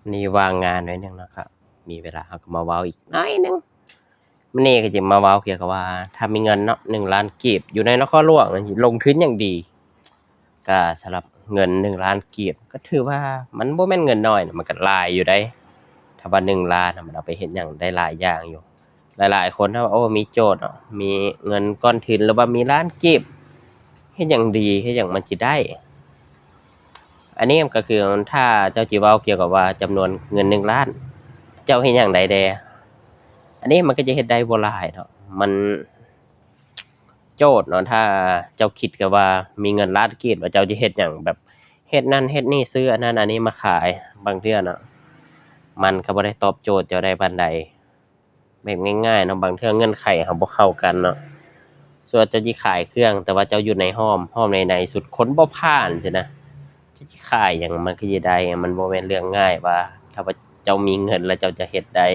ນີ້ວ່າງງານໜ້ອຍໜຶ່ງເນາະ ກໍມີເວລາເຮົາກໍມາເວົ້າອີກໜ້ອຍໜຶ່ງ. ມື້ນີ້ກໍຈະມາເວົ້າກ່ຽວກັບວ່າ ຖ້າມີເງິນເນາະ ໜຶ່ງລ້ານກີບ ຢູ່ໃນນະຄອນຫຼວງ ລົງທຶນຫຍັງດີ? ກໍສຳລັບເງິນໜຶ່ງລ້ານກີບ ກໍຖືວ່າມັນບໍ່ແມ່ນເງິນໜ້ອຍນະ ມັນກໍຫຼາຍຢູ່ໃດ໋. ຖ້າວ່າໜຶ່ງລ້ານນະ ມັນເອົາໄປເຮັດຫຍັງໄດ້ຫຼາຍຢ່າງຢູ່. ຫຼາຍໆຄົນຖ້າວ່າ ໂອ້ ມີໂຈດເນາະ ມີເງິນກ້ອນທຶນ ຫຼືວ່າມີລ້ານກີບ ເຮັດຫຍັງດີ ເຮັດຫຍັງມັນຊິໄດ້? ອັນນີ້ກໍຄື ຖ້າເຈົ້າຊິເວົ້າກ່ຽວກັບວ່າຈຳນວນເງິນໜຶ່ງລ້ານ ເຈົ້າເຮັດຫຍັງໄດ້ແດ່? ອັນນີ້ມັນກໍຈະເຮັດໄດ້ບໍ່ຫຼາຍເນາະ ມັນ ໂຈດເນາະ ຖ້າເຈົ້າຄິດກັບວ່າມີເງິນລ້ານກີບ ແລ້ວເຈົ້າຈະເຮັດຫຍັງ ແບບເຮັດນັ້ນເຮັດນີ້ ຊື້ອັນນັ້ນອັນນີ້ມາຂາຍ ບາງເທື່ອເນາະ ມັນກໍບໍ່ໄດ້ຕອບໂຈດເຈົ້າໄດ້ປານໃດ. ແບບງ່າຍໆເນາະ ບາງເທື່ອເງື່ອນໄຂເຮົາບໍ່ເຂົ້າກັນເນາະ. ສ່ວນເຈົ້າຊິຂາຍເຄື່ອງ ແຕ່ວ່າເຈົ້າຢູ່ໃນຮ່ອມ ຮ່ອມໃນໆ ສຸດຄົນບໍ່ຜ່ານຊີ້ນະ ເຈົ້າຊິຂາຍຫຍັງມັນຄືຊິໄດ້? ມັນບໍ່ແມ່ນເລື່ອງງ່າຍວ່າ ຖ້າວ່າເຈົ້າມີເງິນແລ້ວເຈົ້າຈະເຮັດໄດ້.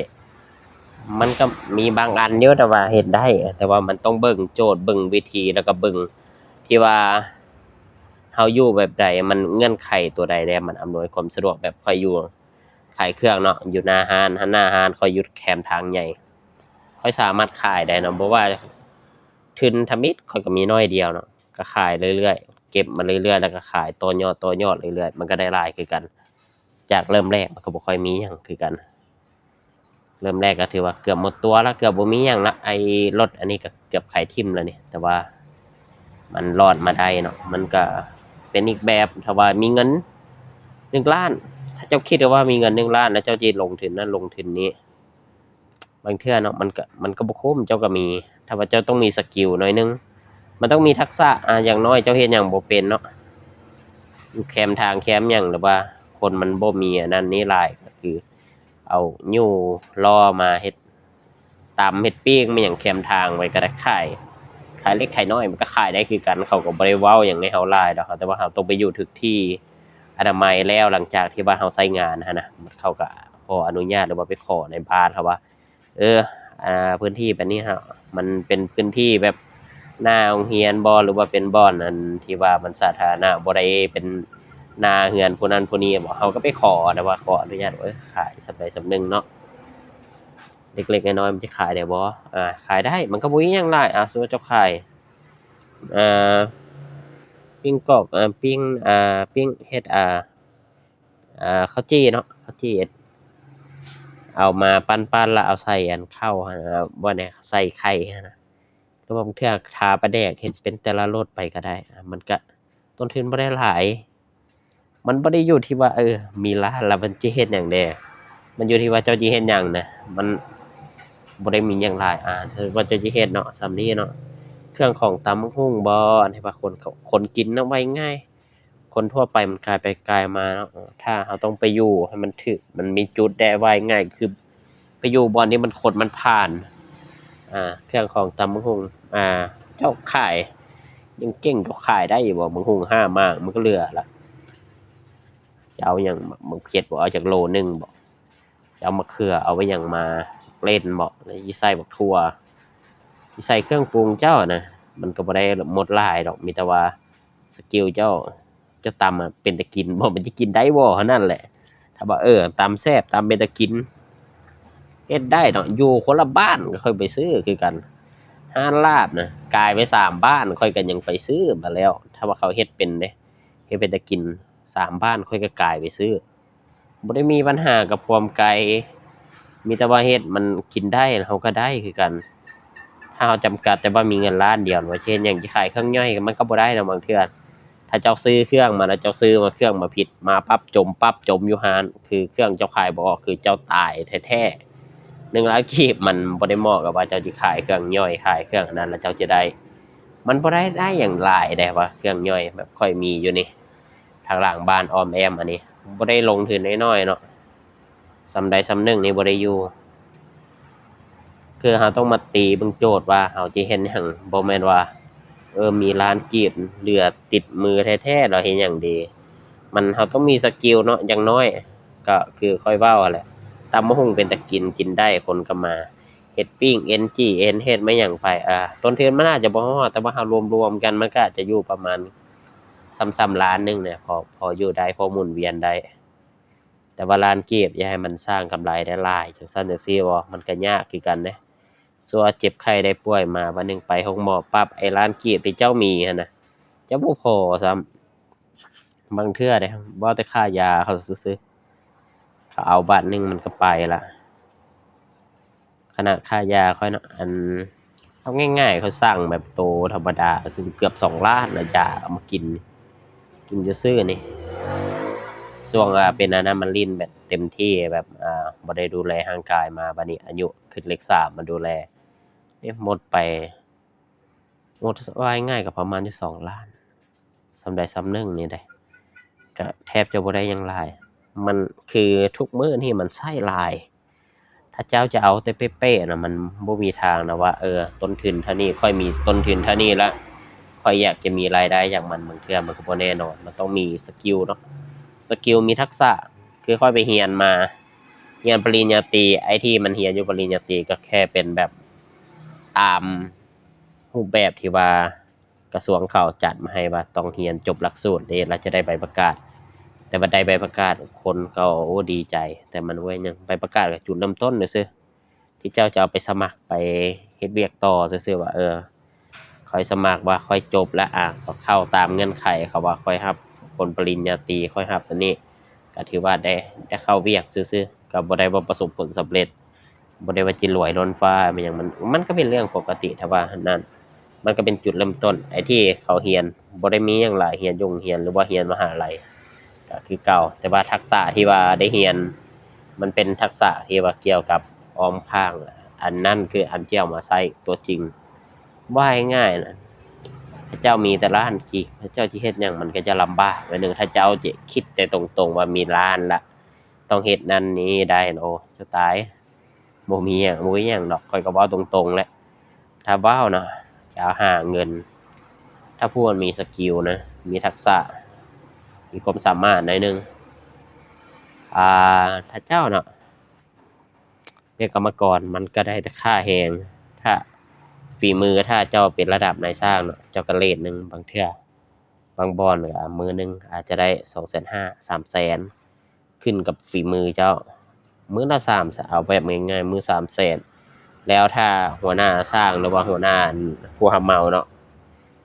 ມັນກໍມີບາງອັນຢູ່ ແຕ່ວ່າເຮັດໄດ້ ແຕ່ວ່າມັນຕ້ອງເບິ່ງໂຈດ ເບິ່ງວິທີ ແລ້ວກໍເບິ່ງທີ່ວ່າເຮົາຢູ່ແບບໃດ ມັນເງື່ອນໄຂຕົວໃດແດ່ ມັນອຳນວຍຄວາມສະດວກ. ແບບຂ້ອຍຢູ່ ຂາຍເຄື່ອງເນາະ ຢູ່ໜ້າຮ້ານ ໜ້າຮ້ານຂ້ອຍຢູ່ແຄມທາງໃຫຍ່ ຂ້ອຍສາມາດຂາຍໄດ້ເນາະ ບໍ່ວ່າທຶນທຳອິດຂ້ອຍກໍມີໜ້ອຍດຽວເນາະ ກໍຂາຍເລື້ອຍໆ ເກັບມາເລື້ອຍໆ ແລ້ວກໍຂາຍຕໍ່ຍອດ ຕໍ່ຍອດເລື້ອຍໆ ມັນກໍໄດ້ຫຼາຍຄືກັນ. ຈາກເລີ່ມແລກມັນກໍບໍ່ຄ່ອຍມີຫຍັງຄືກັນ ເລີ່ມແລກກໍຖືວ່າເກືອບໝົດຕົວລະ ເກືອບບໍ່ມີຫຍັງລະ ໄອ້ລົດອັນນີ້ກໍເກືອບຂາຍຖິ້ມແລ້ວນີ້ ແຕ່ວ່າມັນລອດມາໄດ້ເນາະ ມັນກໍເປັນອີກແບບ. ຖ້າວ່າມີເງິນໜຶ່ງລ້ານ ຖ້າເຈົ້າຄິດວ່າມີເງິນໜຶ່ງລ້ານ ແລ້ວເຈົ້າຊິລົງທຶນນັ້ນລົງທຶນນີ້ ບາງເທື່ອເນາະ ມັນກໍ ມັນກໍບໍ່ຄຸ້ມ ເຈົ້າກໍມີ ຖ້າວ່າເຈົ້າຕ້ອງມີສະກິວໜ້ອຍໜຶ່ງ ມັນຕ້ອງມີທັກສະ ອາ ຢ່າງໜ້ອຍເຈົ້າເຮັດຫຍັງບໍ່ເປັນເນາະ ຢູ່ແຄມທາງແຄມຫຍັງ ຫຼືວ່າຄົນມັນບໍ່ມີອັນນັ້ນນີ້ຫຼາຍ ກໍຄືເອົາຍູ້ລໍ້ມາເຮັດ ຕຳເຮັດປີ້ງ ແມ່ນຫຍັງແຄມທາງໄວ້ກໍໄດ້ ຂາຍ ຂາຍເລັກຂາຍນ້ອຍ ມັນກໍຂາຍໄດ້ຄືກັນ ເຂົາກໍບໍ່ໄດ້ເວົ້າຫຍັງໃຫ້ເຮົາຫຼາຍດອກ ແຕ່ວ່າເຮົາຕ້ອງໄປຢູ່ຖືກທີ່ອະນາໄມແລ້ວ ຫຼັງຈາກທີ່ວ່າເຮົາໃຊ້ງານຫັ້ນນະ ເຂົາກໍຂໍອະນຸຍາດ ຫຼືວ່າໄປຂໍໃນບ້ານເຂົາວ່າ ເອີ ອາ ພື້ນທີ່ແບບນີ້ເຮົາ ມັນເປັນພື້ນທີ່ແບບໜ້າໂຮງຮຽນບໍ່ ຫຼືວ່າເປັນບ່ອນອັນທີ່ວ່າມັນສາທາລະນະ ບໍ່ໄດ້ເປັນໜ້າເຮືອນຜູ້ນັ້ນຜູ້ນີ້ບໍ່ ເຮົາກໍໄປຂໍ ແຕ່ວ່າຂໍອະນຸຍາດ ເອີ ຂາຍສ່ຳໃດສ່ຳໜຶ່ງເນາະ ເລັກໆນ້ອຍໆ ມັນຈະຂາຍໄດ້ບໍ່? ອາ ຂາຍໄດ້ ມັນກໍບໍ່ມີຫຍັງຫຼາຍ ອາ ສົມມຸດເຈົ້າຂາຍ ອາ ປີ້ງກອກ ອາ ປີ້ງ ອາ ປີ້ງເຮັດ ອາ ອາ ເຂົ້າຈີ່ເນາະ ເຂົ້າຈີ່ເຮັດ ເອົາມາປັ້ນໆ ແລ້ວເອົາໃສ່ອັນເຂົ້າຫັ້ນ ອາ ບໍ່ແນ່ ໃສ່ໄຂ່ຫັ້ນນະ ຫຼືວ່າບາງເທື່ອທາປາແດກ ເຮັດເປັນແຕ່ລະລົດໄປກໍໄດ້ ອາ ມັນກະຕົ້ນທຶນບໍ່ໄດ້ຫຼາຍ ມັນບໍ່ໄດ້ຢູ່ທີ່ວ່າ ເອີ ມີລ້ານແລ້ວມັນຈະເຮັດຫຍັງແດ່ ມັນຢູ່ທີ່ວ່າເຈົ້າຈະເຮັດຫຍັງນະ ມັນບໍ່ໄດ້ມີຫຍັງຫຼາຍ ອາ ຖ້າວ່າເຈົ້າຈະເຮັດເນາະ ສ່ຳນີ້ເນາະ ເຄື່ອງຂອງຕຳບັກຫຸ່ງບໍ ອັນທີ່ວ່າຄົນ ຄົນກິນນະ ໄວ້ງ່າຍ ຄົນທົ່ວໄປມັນກາຍໄປກາຍມາເນາະ ຖ້າເຮົາຕ້ອງໄປຢູ່ໃຫ້ມັນຖືກ ມັນມີຈຸດແດ່ ວ່າງ່າຍຄືໄປຢູ່ບ່ອນທີ່ມັນຄົນມັນຜ່ານ ອາ ເຄື່ອງຂອງຕຳບັກຫຸ່ງ ອາ ເຈົ້າຂາຍ ຍັງເກັ່ງ ເຈົ້າຂາຍໄດ້ຢູ່ບໍ່? ບັກຫຸ່ງຫ້າໝາກ ມັນກໍເຫຼືອລະ ຈະເອົາຫຍັງ? ໝາກເຜັດບໍ່? ເອົາຈັກໂລໜຶ່ງບໍ່? ຈະເອົາມະເຂືອ ເອົາຫຍັງມາ? ເລັ່ນບໍ່? ແລ້ວຊິໃສ່ບັກຖົ່ວ ຊິໃສ່ເຄື່ອງປຸງເຈົ້ານະ ມັນກໍບໍ່ໄດ້ໝົດຫຼາຍດອກ ມີແຕ່ວ່າສະກິວເຈົ້າ ເຈົ້າຕຳເປັນຕາກິນບໍ່? ມັນຈະກິນໄດ້ບໍ່? ເທົ່ານັ້ນແຫຼະ ຖ້າວ່າ ເອີ ຕຳແຊບ ຕຳເປັນຕາກິນ ເຮັດໄດ້ເນາະ ຢູ່ຄົນລະບ້ານກໍຄ່ອຍໄປຊື້ຄືກັນ ຮ້ານລາບນະ ກາຍໄປສາມບ້ານ ຂ້ອຍກໍຍັງໄປຊື້ມາແລ້ວ ຖ້າວ່າເຂົາເຮັດເປັນເດ້ ເຮັດເປັນຕາກິນ ສາມບ້ານຂ້ອຍກໍກາຍໄປຊື້ ບໍ່ໄດ້ມີບັນຫາກັບຄວາມໄກ ມີແຕ່ວ່າເຮັດມັນກິນໄດ້ ເຮົາກໍໄດ້ຄືກັນ ຖ້າເຮົາຈຳກັດ ແຕ່ວ່າມີເງິນລ້ານດຽວ ວ່າຊິເຮັດຫຍັງ ຊິຂາຍເຄື່ອງຍ່ອຍ ມັນກໍບໍ່ໄດ້ນະ ບາງເທື່ອ ຖ້າເຈົ້າຊື້ເຄື່ອງມາແລ້ວ ເຈົ້າຊື້ມາ ເຄື່ອງມາຜິດ ມາປັບຈົມ ປັບຈົມຢູ່ຮ້ານ ຄືເຄື່ອງເຈົ້າຂາຍບໍ່ອອກ ຄືເຈົ້າຕາຍແທ້ໆ ໜຶ່ງລ້ານກີບ ມັນບໍ່ໄດ້ເໝາະກັບວ່າເຈົ້າຊິຂາຍເຄື່ອງຍ່ອຍ ຂາຍເຄື່ອງອັນນັ້ນ ແລ້ວເຈົ້າຈະໄດ້ ມັນບໍ່ໄດ້ ໄດ້ຫຍັງຫຼາຍເດ້ ວ່າເຄື່ອງຍ່ອຍແບບຂ້ອຍມີຢູ່ນີ້ ທາງຫຼັງບ້ານອ້ອມແອ້ມ ອັນນີ້ບໍ່ໄດ້ລົງທຶນນ້ອຍໆເນາະ ສ່ຳໃດສ່ຳໜຶ່ງນີ້ບໍ່ໄດ້ຢູ່ ຄືເຮົາຕ້ອງມາຕີເບິ່ງໂຈດວ່າເຮົາຈະເຮັດຫຍັງ ບໍ່ແມ່ນວ່າ ເອີ ມີລ້ານກີບເຫຼືອຕິດມືແທ້ໆ ແລ້ວເຮັດຫຍັງດີ ມັນ ເຮົາຕ້ອງມີສະກິວເນາະ ຢ່າງໜ້ອຍ ກໍຄືຂ້ອຍເວົ້າຫັ້ນແຫຼະ ຕຳບັກຫຸ່ງເປັນຕາກິນ ກິນໄດ້ ຄົນກໍມາ ເຮັດປີ້ງ ເອັນຈີ່ ເອັນເຮັດມາຫຍັງໄປ ອາ ຕົ້ນທຶນມັນອາດຈະບໍ່ຮອດ ແຕ່ວ່າເຮົາລວມໆກັນ ມັນກໍອາດຈະຢູ່ປະມານ ສ່ຳໆລ້ານໜຶ່ງນະ ພໍ ພໍຢູ່ໄດ້ ພໍໝູນວຽນໄດ້ ແຕ່ວ່າລ້ານກີບ ຢ່າໃຫ້ມັນສ້າງກຳໄລໄດ້ຫຼາຍ ຈັ່ງຊັ້ນຈັ່ງຊີ້ບໍ ມັນກໍຍາກຄືກັນເດ້. ຊົ່ວເຈັບໄຂ້ໄດ້ປ່ວຍມາ ວັນໜຶ່ງໄປໂຮງໝໍປັບ ໄອ້ລ້ານກີບທີ່ເຈົ້າມີຫັ້ນນະ ເຈົ້າບໍ່ພໍຊ້ຳ. ບາງເທື່ອເດ້ ເວົ້າແຕ່ຄ່າຢາເຂົາຊື່ໆ ເຂົາເອົາບາດໜຶ່ງມັນກໍໄປລະ. ຂະໜາດຄ່າຢາຂ້ອຍເນາະ ອັນ ເອົາງ່າຍໆ ຂ້ອຍສັ່ງແບບໂຕທຳມະດາ ເກືອບສອງລ້ານນະ ຢາເອົາມາກິນ ກິນຊື່ໆ ນີ້. ຊ່ວງ ອ່າ ເປັນອັນນັ້ນ ມັນຫຼິ້ນແບບເຕັມທີ່ ແບບ ອ່າ ບໍ່ໄດ້ດູແລຮ່າງກາຍມາ ບາດນີ້ອາຍຸຂຶ້ນເລກສາມ ມາດູແລ ເອີ ໝົດໄປ ໝົດ ເວົ້າງ່າຍໆ ກໍປະມານຢູ່ສອງລ້ານ ສ່ຳໃດສ່ຳໜຶ່ງນີ້ເດ້ ກໍແທບຈະບໍ່ໄດ້ຫຍັງຫຼາຍ. ມັນ ຄືທຸກມື້ນີ້ມັນໃຊ້ຫຼາຍ ຖ້າເຈົ້າຈະເອົາແຕ່ເປະໆນະ ມັນບໍ່ມີທາງນະວ່າ ເອີ ຕົ້ນທຶນເທົ່ານີ້ ຂ້ອຍມີຕົ້ນທຶນເທົ່ານີ້ລະ ຂ້ອຍຢາກຈະມີລາຍໄດ້ຈາກມັນ. ບາງເທື່ອມັນກໍບໍ່ແນ່ນອນ ມັນຕ້ອງມີສະກິວເນາະ ສະກິວ ມີທັກສະ. ຄືຂ້ອຍໄປຮຽນມາ ຮຽນປະລິນຍາຕີ ໄອ້ທີ່ມັນຮຽນຢູ່ປະລິນຍາຕີ ກໍແຄ່ເປັນແບບຕາມຮູບແບບທີ່ວ່າ ກະຊວງເຂົາຈັດມາໃຫ້ວ່າຕ້ອງຮຽນຈົບຫຼັກສູດເດ້ ແລ້ວຈະໄດ້ໃບປະກາດ. ແຕ່ວ່າໄດ້ໃບປະກາດ ຄົນກໍ ໂອ້ ດີໃຈ ແຕ່ມັນບໍ່ເຮັດຫຍັງ. ໃບປະກາດກໍຈຸດເລີ່ມຕົ້ນຊື່ໆ ທີ່ເຈົ້າຈະເອົາໄປສະໝັກໄປເຮັດວຽກຕໍ່ຊື່ໆ ວ່າ ເອີ ຂ້ອຍສະໝັກວ່າຂ້ອຍຈົບແລ້ວ ອາ ກໍເຂົ້າຕາມເງື່ອນໄຂເຂົາວ່າຂ້ອຍຮັບຄົນປະລິນຍາຕີ ຂ້ອຍຮັບອັນນີ້ ກໍຖືວ່າໄດ້ ໄດ້ເຂົ້າວຽກຊື່ໆ ກໍບໍ່ໄດ້ວ່າປະສົບຜົນສຳເລັດ. ບໍ່ໄດ້ວ່າຊິລວຍລົ້ນຟ້າແມ່ນຫຍັງ ມັນ ມັນກໍເປັນເລື່ອງປົກກະຕິ ແຕ່ວ່ານັ້ນ ມັນກໍເປັນຈຸດເລີ່ມຕົ້ນ. ໄອ້ທີ່ເຂົາຮຽນບໍ່ໄດ້ມີຫຍັງຫຼາຍ ຮຽນຢູ່ໂຮງຮຽນ ຫຼືວ່າຮຽນມະຫາໄລກໍຄືເກົ່າ ແຕ່ວ່າທັກສະທີ່ວ່າໄດ້ຮຽນ ມັນເປັນທັກສະທີ່ວ່າກ່ຽວກັບອ້ອມຂ້າງ ອັນນັ້ນຄືອັນທີ່ເອົາມາໃຊ້ຕົວຈິງ. ເວົ້າງ່າຍໆນະ ເຈົ້າມີແຕ່ລ້ານກີບ ເຈົ້າຊິເຮັດຫຍັງ ມັນກໍຈະລຳບາກໜ້ອຍໜຶ່ງ. ຖ້າເຈົ້າຈະຄິດແຕ່ຕົງໆວ່າມີລ້ານລະ ຕ້ອງເຮັດນັ້ນນີ້ໄດ້ ໂອ້ ຈະຕາຍ. ບໍ່ມີຫຍັງ ບໍ່ມີຫຍັງດອກ ຂ້ອຍກໍເວົ້າຕົງໆແຫຼະ. ຖ້າເວົ້າເນາະ ຈະຫາເງິນ ຖ້າຜູ້ມັນມີສະກິວນະ ມີທັກສະ ມີຄວາມສາມາດໜ້ອຍໜຶ່ງ ອ່າ ຖ້າເຈົ້າເນາະ ເປັນກຳມະກອນ ມັນກໍໄດ້ແຕ່ຄ່າແຮງ ຖ້າຝີມື ຖ້າເຈົ້າເປັນລະດັບນາຍຊ່າງເນາະ ເຈົ້າກໍເລດໜຶ່ງ. ບາງເທື່ອ ບາງບ່ອນກໍມື້ໜຶ່ງອາດຈະໄດ້ສອງແສນຫ້າ ສາມແສນ ຂຶ້ນກັບຝີມືເຈົ້າ. ມື້ລະສາມ ເອົາແບບງ່າຍໆ ມື້ສາມແສນ ແລ້ວຖ້າຫົວໜ້າຊ່າງ ຫຼືວ່າຫົວໜ້າຜູ້ຮັບເໝົາເນາະ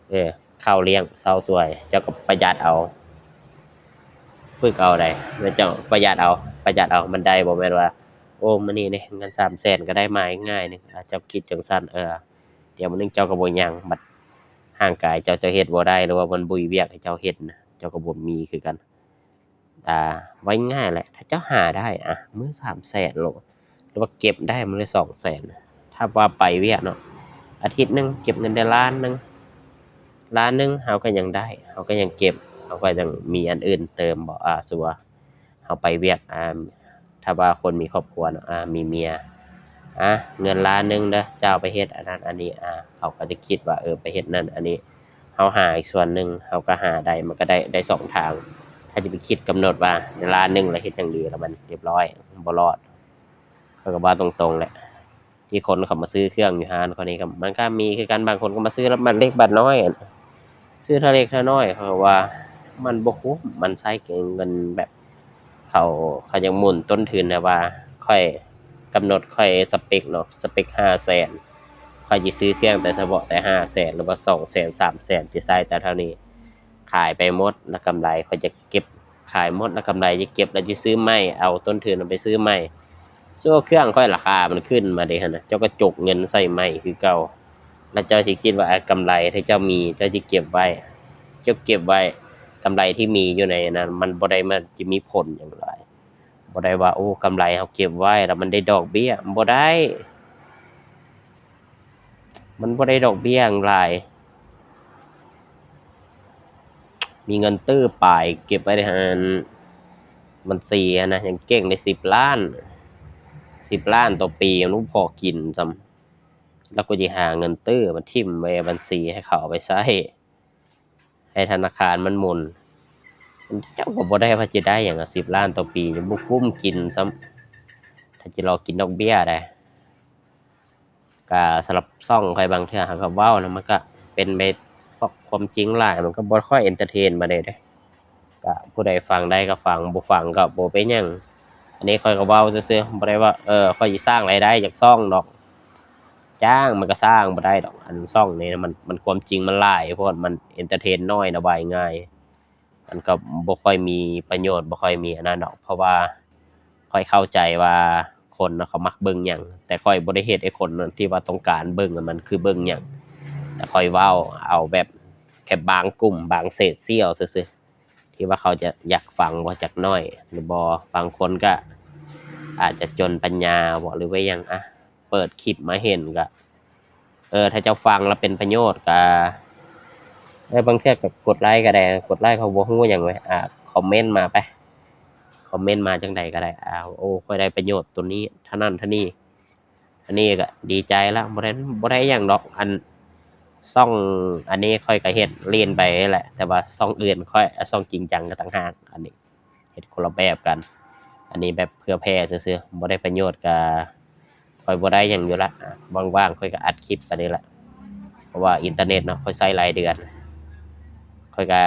ເອີ ເຂົ້າລ້ຽງເຊົາຊ່ວຍ ເຈົ້າກໍປະຢັດເອົາ ຝຶກເອົາໃດ໋ ແລ້ວເຈົ້າປະຢັດເອົາ ປະຢັດເອົາ ມັນໄດ້ ບໍ່ແມ່ນວ່າ ໂອ້ ມື້ນີ້ເດ້ເງິນສາມແສນ ກໍໄດ້ມາງ່າຍໆໜຶ່ງ. ອາ ເຈົ້າຄິດຈັ່ງຊັ້ນ ເອີ ດຽວມື້ໜຶ່ງເຈົ້າກໍບໍ່ຍັງ ບັດຮ່າງກາຍເຈົ້າ ເຈົ້າເຮັດບໍ່ໄດ້ ຫຼືວ່າມັນບຸຍວຽກໃຫ້ເຈົ້າເຮັດນະ ເຈົ້າກໍບໍ່ມີຄືກັນ. ອ່າ ເວົ້າງ່າຍໆແຫຼະ ຖ້າເຈົ້າຫາໄດ້ ອາ ມື້ສາມແສນໂລດ ຫຼືວ່າເກັບໄດ້ມື້ລະສອງແສນ ຖ້າວ່າໄປວຽກເນາະ ອາທິດໜຶ່ງເກັບເງິນໄດ້ລ້ານໜຶ່ງ ລ້ານໜຶ່ງ ເຮົາກໍຍັງໄດ້ ເຮົາກໍຍັງເກັບ ເຮົາກໍຍັງມີອັນອື່ນເຕີມບໍ່ ອາ ສົມມຸດວ່າ ເຮົາໄປວຽກ ອ່າ ຖ້າວ່າຄົນມີຄອບຄົວເນາະ ອ່າ ມີເມຍ ອ່າ ເງິນລ້ານໜຶ່ງເດີ ເຈົ້າໄປເຮັດອັນນັ້ນອັນນີ້ ອ່າ ເຂົາກໍຈະຄິດວ່າ ເອີ ໄປເຮັດນັ້ນອັນນີ້ ເຮົາຫາອີກສ່ວນໜຶ່ງ ເຮົາກໍຫາໄດ້ ມັນກໍໄດ້ ໄດ້ສອງທາງ. ຖ້າຈະໄປຄິດກຳນົດວ່າລ້ານໜຶ່ງແລ້ວເຮັດຫຍັງດີ ແລ້ວມັນຮຽບຮ້ອຍ ບໍ່ລອດ. ຂ້ອຍກໍເວົ້າຕົງໆແຫຼະ ທີ່ຄົນເຂົາມາຊື້ເຄື່ອງຢູ່ຮ້ານຂ້ອຍນີ້ກໍ ມັນກໍມີຄືກັນ ບາງຄົນກໍມາຊື້ບັດເລັກບັດນ້ອຍ ຊື້ເທື່ອເລັກເທື່ອນ້ອຍ ເຂົາກໍວ່າມັນບໍ່ຄຸ້ມ ມັນໃຊ້ເງິນແບບ ເຂົາ ເຂົາຢາກໝູນຕົ້ນທຶນນະວ່າ ຂ້ອຍກຳນົດ ຂ້ອຍສະເປັກເນາະ ສະເປັກຫ້າແສນ ຂ້ອຍຊິຊື້ເຄື່ອງແຕ່ສະເພາະແຕ່ຫ້າແສນ ຫຼືວ່າສອງແສນ ສາມແສນ ຊິໃຊ້ແຕ່ເທົ່ານີ້ ຂາຍໄປໝົດແລ້ວກຳໄລ ຂ້ອຍຈະເກັບ ຂາຍໝົດແລ້ວກຳໄລຈະເກັບ ແລ້ວຈະຊື້ໃໝ່ ເອົາຕົ້ນທຶນໄປຊື້ໃໝ່. ສ່ວນເຄື່ອງຂ້ອຍລາຄາມັນຂຶ້ນມາເດ້ຫັ້ນນະ ເຈົ້າກໍຈົກເງິນໃສ່ໃໝ່ຄືເກົ່າ ແລ້ວເຈົ້າຊິຄິດວ່າ ອາ ກຳໄລທີ່ເຈົ້າມີ ເຈົ້າຊິເກັບໄວ້ ເຈົ້າເກັບໄວ້ ກຳໄລທີ່ມີຢູ່ໃນນັ້ນ ມັນບໍ່ໄດ້ມາ ຈະມີຜົນຫຍັງຫຼາຍ ບໍ່ໄດ້ວ່າ ໂອ້ ກຳໄລເຮົາເກັບໄວ້ແລ້ວມັນໄດ້ດອກເບ້ຍ ບໍ່ໄດ້. ມັນບໍ່ໄດ້ດອກເບ້ຍຫຍັງຫຼາຍ ມີເງິນຕື້ປາຍເກັບໄວ້ໃນອັນບັນຊີຫັ້ນນະ ຍັງເກັ່ງໄດ້ສິບລ້ານ ສິບລ້ານຕໍ່ປີ ມັນບໍ່ພໍກິນຊ້ຳ ແລ້ວກໍຊິຫາເງິນຕື້ມາຖິ້ມໄວ້ບັນຊີໃຫ້ເຂົາເອົາໄປໃຊ້ ໃຫ້ທະນາຄານມັນໝູນ ເຈົ້າກໍບໍ່ໄດ້ວ່າຊິໄດ້ຫຍັງ ສິບລ້ານຕໍ່ປີ ຍັງບໍ່ກຸ້ມກິນຊ້ຳ ຖ້າຊິລໍກິນດອກເບ້ຍໃດ. ກະສຳລັບຊ່ອງຂ້ອຍ ບາງເທື່ອເຮົາກໍເວົ້ານະ ມັນກະເປັນໄປພວກຄວາມຈິງຫຼາຍ ມັນກໍບໍ່ຄ່ອຍເອັນເຕີເທນປານໃດເດ້. ກະຜູ້ໃດຟັງໄດ້ກໍຟັງ ບໍ່ຟັງກໍບໍ່ເປັນຫຍັງ. ອັນນີ້ຂ້ອຍກໍເວົ້າຊື່ໆ ບໍ່ໄດ້ວ່າ ເອີ ຂ້ອຍຊິສ້າງລາຍໄດ້ຈາກຊ່ອງດອກ. ຈ້າງມັນກໍສ້າງບໍ່ໄດ້ດອກ ອັນຊ່ອງນີ້ນະ ມັນ ມັນຄວາມຈິງມັນຫຼາຍໂພດ ມັນເອັນເຕີເທນນ້ອຍນະ ວ່າງ່າຍ ມັນກໍບໍ່ຄ່ອຍມີປະໂຫຍດ ບໍ່ຄ່ອຍມີອັນນັ້ນດອກ ເພາະວ່າຂ້ອຍເຂົ້າໃຈວ່າຄົນນະ ເຂົາມັກເບິ່ງຫຍັງ ແຕ່ຂ້ອຍບໍ່ໄດ້ເຮັດໃຫ້ຄົນທີ່ວ່າຕ້ອງການເບິ່ງ ມັນຄືເບິ່ງຫຍັງ ແຕ່ຂ້ອຍເວົ້າເອົາແບບແຄ່ບາງກຸ່ມ ບາງເສດສ່ຽວຊື່ໆ ທີ່ວ່າເຂົາຈະຢາກຟັງບໍ່ຈັກໜ້ອຍ ຫຼືບໍ່ ບາງຄົນກະອາດຈະຈົນປັນຍາບໍ ຫຼືວ່າຫຍັງ ອະ ເປີດຄລິບມາເຫັນກະ ເອີ ຖ້າເຈົ້າຟັງແລ້ວເປັນປະໂຫຍດກະ ເອີ ບາງເທື່ອກະກົດໄລກະໄດ້ ກົດໄລເຂົາບໍ່ຮູ້ຫຍັງເວີຍ ອາ ຄອມເມັນມາໄປ ຄອມເມັນມາຈັ່ງໃດກະໄດ້ ອາ ໂອ້ ຂ້ອຍໄດ້ປະໂຫຍດໂຕນີ້ ເທົ່ານັ້ນເທົ່ານີ້ ອັນນີ້ກະດີໃຈລະ ບໍ່ໄດ້ ບໍ່ໄດ້ຫຍັງດອກ ອັນ ຊ່ອງອັນນີ້ຂ້ອຍກະເຮັດຫຼິ້ນໄປແຫຼະ ແຕ່ວ່າຊ່ອງອື່ນຂ້ອຍ ອາ ຊ່ອງຈິງຈັງກະຕ່າງຫາກ ອັນນີ້ເຮັດຄົນລະແບບກັນ ອັນນີ້ແບບເຜື່ອແຜ່ຊື່ໆ ບໍ່ໄດ້ປະໂຫຍດກະ ຂ້ອຍບໍ່ໄດ້ຫຍັງຢູ່ລະ ວ່າງໆຂ້ອຍກະອັດຄລິບໄປນີ້ລະ ເພາະວ່າອິນເຕີເນັດເນາະ ຂ້ອຍໃຊ້ລາຍເດືອນ ຂ້ອຍກະ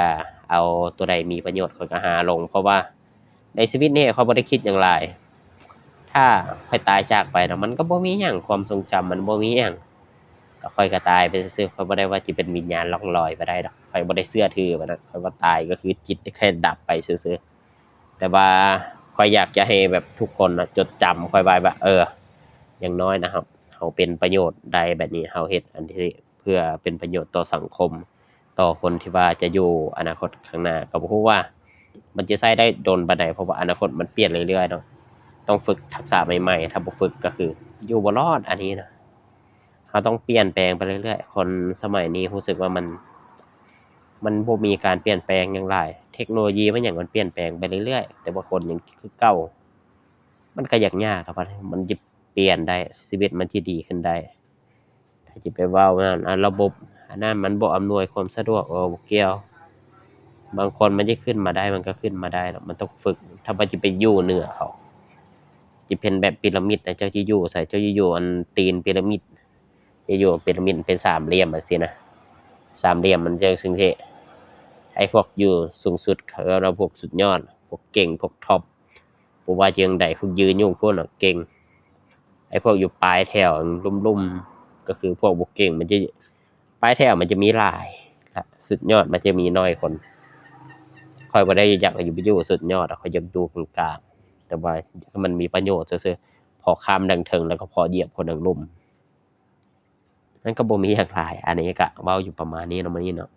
ເອົາໂຕໃດມີປະໂຫຍດຂ້ອຍກະຫາລົງ ເພາະວ່າ ໃນຊີວິດນີ້ຂ້ອຍບໍ່ໄດ້ຄິດຫຍັງຫຼາຍ ຖ້າຂ້ອຍຕາຍຈາກໄປນະ ມັນກໍບໍ່ມີຫຍັງ ຄວາມຊົງຈຳມັນບໍ່ມີຫຍັງ ກໍຂ້ອຍກໍຕາຍໄປຊື່ໆ ຂ້ອຍບໍ່ໄດ້ວ່າຊິເປັນວິນຍານລ່ອງລອຍໄປໄດ້ດອກ ຂ້ອຍບໍ່ໄດ້ເຊື່ອຖືປານນັ້ນ ຂ້ອຍວ່າຕາຍກໍຄືຈິດແຄ່ດັບໄປຊື່ໆ ແຕ່ວ່າຂ້ອຍຢາກຈະໃຫ້ແບບທຸກຄົນນະຈົດຈຳຂ້ອຍໄວ້ວ່າ ເອີ ຢ່າງນ້ອຍນະ ເຮົາ ເຮົາເປັນປະໂຫຍດໄດ້ແບບນີ້ ເຮົາເຮັດອັນທີ່ເພື່ອເປັນປະໂຫຍດຕໍ່ສັງຄົມ ຕໍ່ຄົນທີ່ວ່າຈະຢູ່ອະນາຄົດຂ້າງໜ້າ ກໍບໍ່ຮູ້ວ່າມັນຈະໃຊ້ໄດ້ດົນປານໃດ ເພາະວ່າອະນາຄົດມັນປ່ຽນເລື້ອຍໆເນາະ ຕ້ອງຝຶກທັກສະໃໝ່ໆ ຖ້າບໍ່ຝຶກກໍຄືຢູ່ບໍ່ລອດ ອັນນີ້ນະ ເຮົາຕ້ອງປ່ຽນແປງໄປເລື້ອຍໆ ຄົນສະໄໝນີ້ຮູ້ສຶກວ່າມັນ ມັນບໍ່ມີການປ່ຽນແປງຫຍັງຫຼາຍ ເທັກໂນໂລຢີມັນຫຍັງມັນປ່ຽນແປງໄປເລື້ອຍໆ ແຕ່ວ່າຄົນຍັງຄືເກົ່າ ມັນກໍຢາກຍາກ ຖ້າວ່າມັນຈະປ່ຽນໄດ້ ຊີວິດມັນຈະດີຂຶ້ນໄດ້ ຖ້າຈະໄປເວົ້າອັນນັ້ນ ອັນລະບົບອັນນັ້ນມັນບໍ່ອຳນວຍຄວາມສະດວກ ເອີ ບໍ່ກ່ຽວ ບາງຄົນມັນຈະຂຶ້ນມາໄດ້ ມັນກໍຂຶ້ນມາໄດ້ ແລ້ວມັນຕ້ອງຝຶກ ຖ້າວ່າຈະໄປຢູ່ເໜືອເຂົາ ຈະເປັນແບບປີລາມິດນະ ເຈົ້າຈະຢູ່ໃສ ເຈົ້າຈະຢູ່ອັນຕີນປີລາມິດ ຈະຢູ່ປີລາມິດເປັນສາມຫຼ່ຽມຈັ່ງຊີ້ນະ ສາມຫຼ່ຽມມັນຈັ່ງຊີ້ ໄອ້ພວກຢູ່ສູງສຸດ ເຂົາເອີ້ນວ່າພວກສຸດຍອດ ພວກເກັ່ງ ພວກທັອບ ບໍ່ວ່າຈັ່ງໃດ ພວກຢືນຢູ່ພຸ້ນນະເກັ່ງ ໄອ້ພວກຢູ່ປາຍແຖວລຸ່ມໆ ກໍຄືພວກບໍ່ເກັ່ງ ມັນຈະ ປາຍແຖວມັນຈະມີຫຼາຍ ສຸດຍອດມັນຈະມີໜ້ອຍຄົນ ຂ້ອຍບໍ່ໄດ້ຢາກຢູ່ ຢູ່ສຸດຍອດ ຂ້ອຍຢາກຢູ່ກາງໆ ແຕ່ວ່າມັນມີປະໂຫຍດຊື່ໆ ພໍຂ້າມທາງເທິງ ແລ້ວກໍພໍຢຽບຄົນທາງລຸ່ມ ມັນກໍບໍ່ມີຫຍັງຫຼາຍ ອັນນີ້ກະເວົ້າຢູ່ປະມານນີ້ເນາະ ມື້ນີ້ເນາະ.